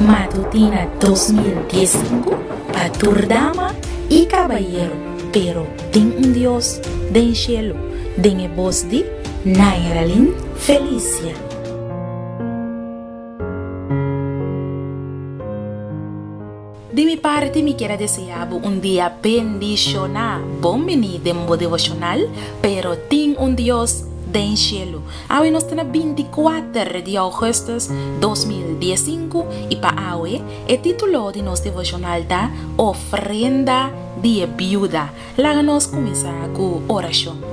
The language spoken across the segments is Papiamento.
Matutina 2015 pa tur dama y cabayero, pero tin un Dios den cielo, den e bos di Nairalyn Felicia. Di mi parti mi kier a desea bo un dia bendiciona. Bon bini den bo devocional Pero tin un Dios den cielo. Awe nos ta na 24 di augustus 2015 y pa awe e titulo di nos devocional ta Ofrenda di e Biuda. Laga nos kuminsá ku orashon.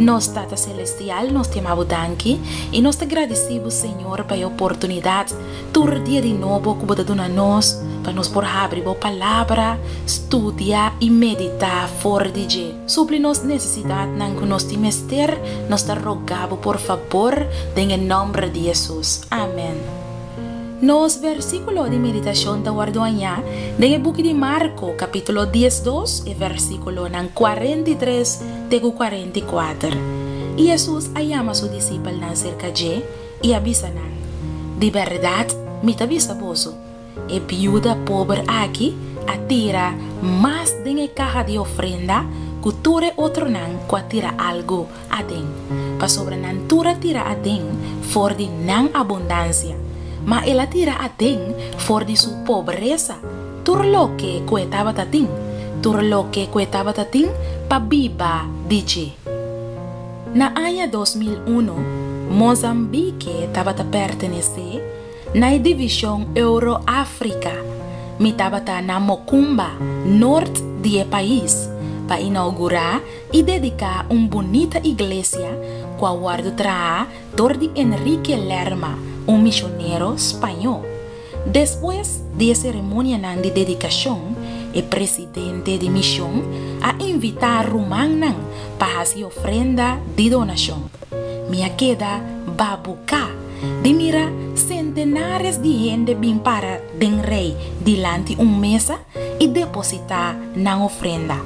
Nos Tata Selestial, nos ta yama Bo danki i nos ta gradisí Bo, Señor, pa e oportunidat tur dia di nobo ku Bo ta duna nos pa nos por habri Bo Palabra, studia i meditá for di dje. Supli nos nesesidatnan ku nos tin mester, nos ta roga Bo por fabor, den e nòmber di Hesus. Amèn. Nos versíkulo di meditashon ta wòrdu hañá den e buki di Marko, kapítulo 12, e versíkulonan 43 te ku 44. I Hesus a yama su disipelnan serka dje i a bisa nan, Di bèrdat mi ta bisa boso, e biuda pober aki a tira mas den e kaha di ofrenda ku tur e otronan ku a tira algu aden, pasobra nan tur a tira aden for di nan abundansia, ma el a tira aden for di su pobresa tur loke ku e tabata tin, tur loke ku e tabata tin pa biba di dje. Na aña 2001, Mozambique tabata pertenesé na e divishon Euro-Afrika. Mi tabata na Mokumba, nort di e pais, pa inougurá i dediká un bunita iglesia ku a wòrdu traha dor di Enrique Lerma, un mishonero spañó. Despues di e seremonianan di dedikashon, e presidente di mishon a invitá rumannan pa hasi ofrenda di donashon. Mi a keda babuká di mira sentenares di hende bin para den rei dilanti un mesa i depositá nan ofrenda.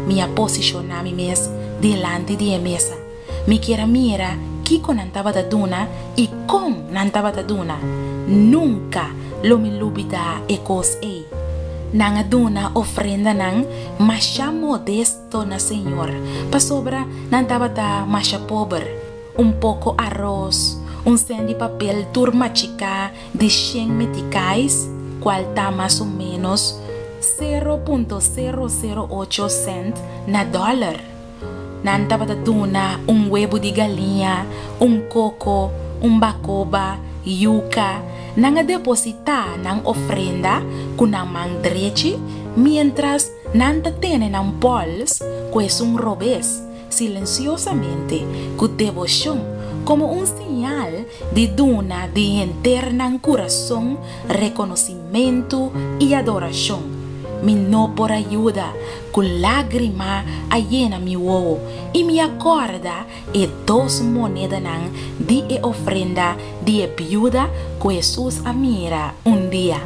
Mi a posishoná mi mes dilanti di e mesa. Mi kier a mira kiko nan tabata duna i kon nan tabata duna. Nunka lo mi lubidá e kos ei. Nan a duna ofrendanan masha modesto na Señor, pasobra nan tabata masha pober. Un poko aros, un sèn di papel tur machiká di shen meticais, cual ta mas o menos 0.008 cent na dollar. Nan tabata duna un webu di galiña, un coco, un bacoba, yuca. Nan a deposita nan ofrenda cu nan man drechi, mientras nan ta tene nan pols cu esun robes. Silensiosamente, ku deboshon, komo un siñal di duna di henter nan kurason rekonosimentu i adorashon. Mi no por a yuda ku lágrima a yena mi wowo i mi a kòrda e dos monedanan di e ofrenda di e biuda ku Hesus a mira un dia.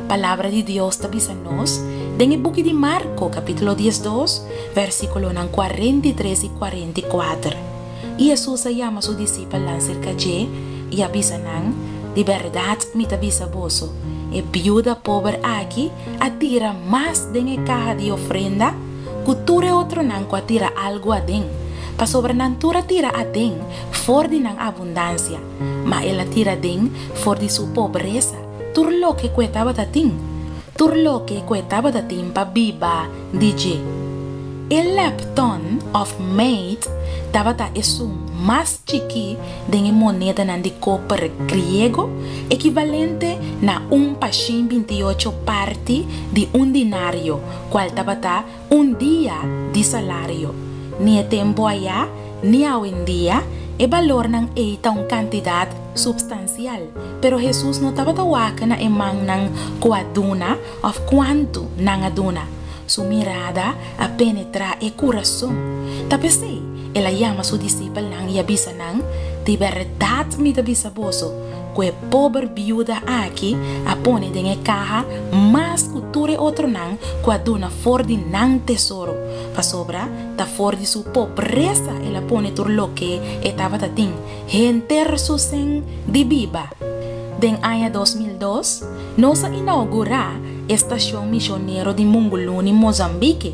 Palabra di Dios ta bisa nos den e buki di Marko kapítulo 12, versíkulonan 43 i 44. I Hesus a yama su disipelnan serka dje i a bisa nan, Di bèrdat mi ta bisa boso, e biuda pober aki a tira mas den e kaha di ofrenda ku tur e otronan ku a tira algu aden, pasobra nan tur a tira aden for di nan abundansia, ma el a tira aden for di su pobresa. Tur loke ku e tabata tin, tur loke ku e tabata tin pa biba di dje. E lepton òf meit tabata esun mas chikí den e monedanan di koper griego, ekivalente na un pa 128 parti di un dinario, kual tabata un dia di salario. Ni e tempu ayá ni awendia e balornan ei ta un kantidat supstansial. Pero Hesus no tabata wak na e mannan ku a duna òf kuantu nan a duna. Su mirada a penetrá e kurason. Ta p'esei el a yama su disipelnan i a bisa nan, Di bèrdat mi ta bisa boso, ku e pober biuda aki a pone den e kaha mas ku tur e otronan ku a duna for di nan tesoro, pasobra ta for di su pobresa el a pone tur loke e tabata tin. Henter su sen di biba. Den aña 2002, nos a inougurá e stashon mishonero di Munguluni, Mozambique.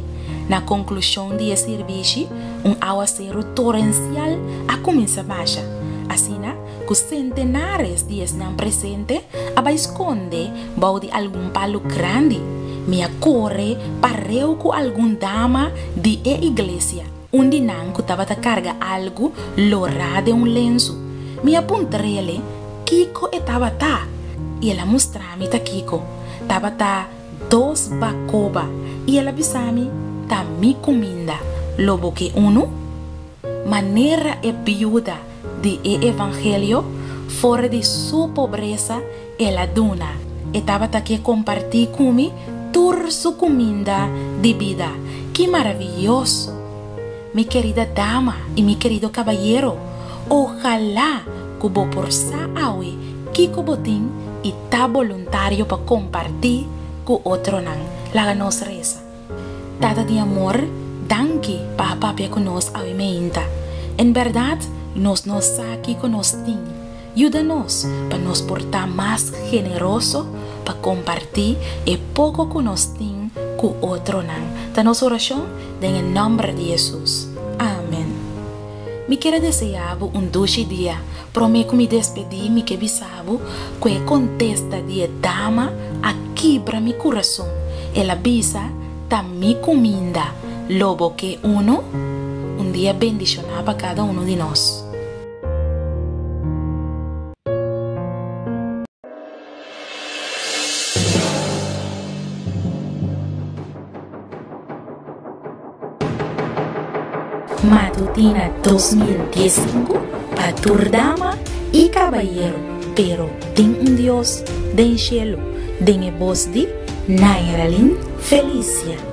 Na konklushon di e sirbishi, un awaseru torensial a kuminsá basha. Asina ku sentenares di esnan presente a bai skonde bou di algun palu grandi. Mi a kore pareu ku algun dama di e iglesia, un di nan ku tabata karga algu lorá den un lensu. Mi a puntr'ele kiko e tabata, i el a mustra mi ta kiko. Tabata dos bakoba, i el a bisa mi, Ta mi kuminda, lo bo ke unu? Manera e biuda di e evangelio, for di su pobresa el a duna. E tabata ke kompartí ku mi tur su kuminda di bida. Ki maravioso! Mi kerida dama i mi kerido kabayero, ojalá ku bo por sa awe kiko bo tin i ta boluntario pa kompartí ku otronan. Laga nos resa. Tata di amor, danki pa a papia ku nos awe meinta. En bèrdat, nos no sa kiko nos tin. Yuda nos pa nos por ta mas generoso pa kompartí e poko ku nos tin ku otronan. Ta nos orashon den e nòmber di Hesus. Amen. Mi kier a deseá bo un dushi dia. Promé ku mi despedí mi ke bisa bo ku e kontesta di e dama a kibra mi kurason. El a bisa, Ta mi kuminda, lo bo ke unu? Un dia bendishoná pa kada unu di nos. Matutina 2015 pa tur dama y cabayero, pero tin un Dios den cielo, den e bos di Nairalyn Felicia.